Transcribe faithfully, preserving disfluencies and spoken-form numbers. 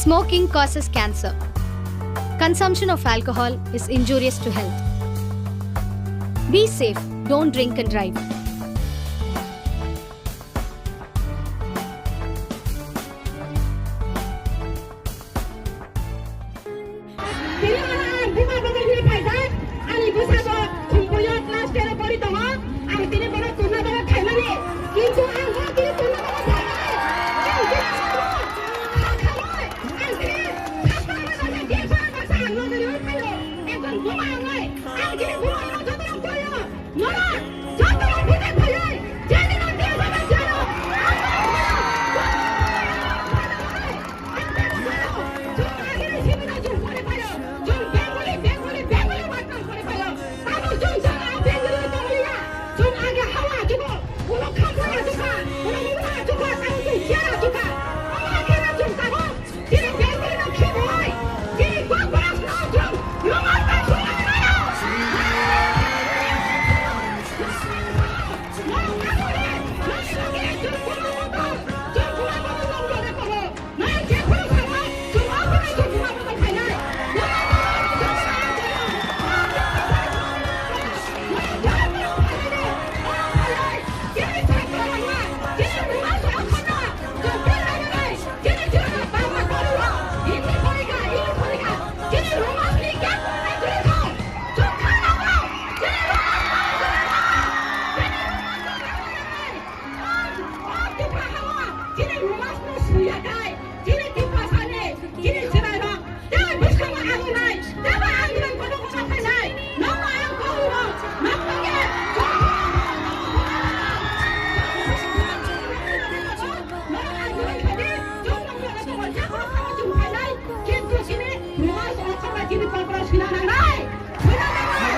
Smoking causes cancer. Consumption of alcohol is injurious to health. Be safe, don't drink and drive. Tini ang buma bagwi hwnwi phaijak, ani bwsabo Khumpuio class ten o pori tongo, ang tini bono tubna bagwi phaimani, kintu ang bono tini tubna bagwi phaimani, ang tini bono kha khamwi, ang tini thapna bagwi D F R baksa ang nogwi rwi phaio, ekjon buma wngwi, ang tini buma wngwi jotono koio. Norok jotono bwtwi phaiwi, jadino tei jadino jaro. Chwng agini simi no chwng pore phaio. Chwng Bengali, Bengali, Bengali word no pore phaio. Tabuk chwng jaga Bengali tonglia. Chwng age hawa chugo, ulo khamla chuka, ulo mula chuka, tabuk chwng chair chuka. Omo khe chwng tabuk. Chini Bengali no khibo hai. Chini Congress no chwng Roman bai swnam mano. Chini chwla bangma koru o, Hindi phorikha, English phorikha, chini Roman ni kya koi koi kha? Chwng kha nango, chini Roman koi koi kha? Chini Roman koi koi kha? O, o Tipra hawa, chini Roman no suya kai, chini Tipra sani, chini chwla rok. Tei bwskango ang wngnai, tei ba ang nwng kotor kotor khainai, nokno ang kok rwo, nokno khe chwng norok ang nwng khe di, chwng nokno khe chwng jakro khainai, kintu chini Roman songkha bai chini kokro sina nangnai, sina nangnai.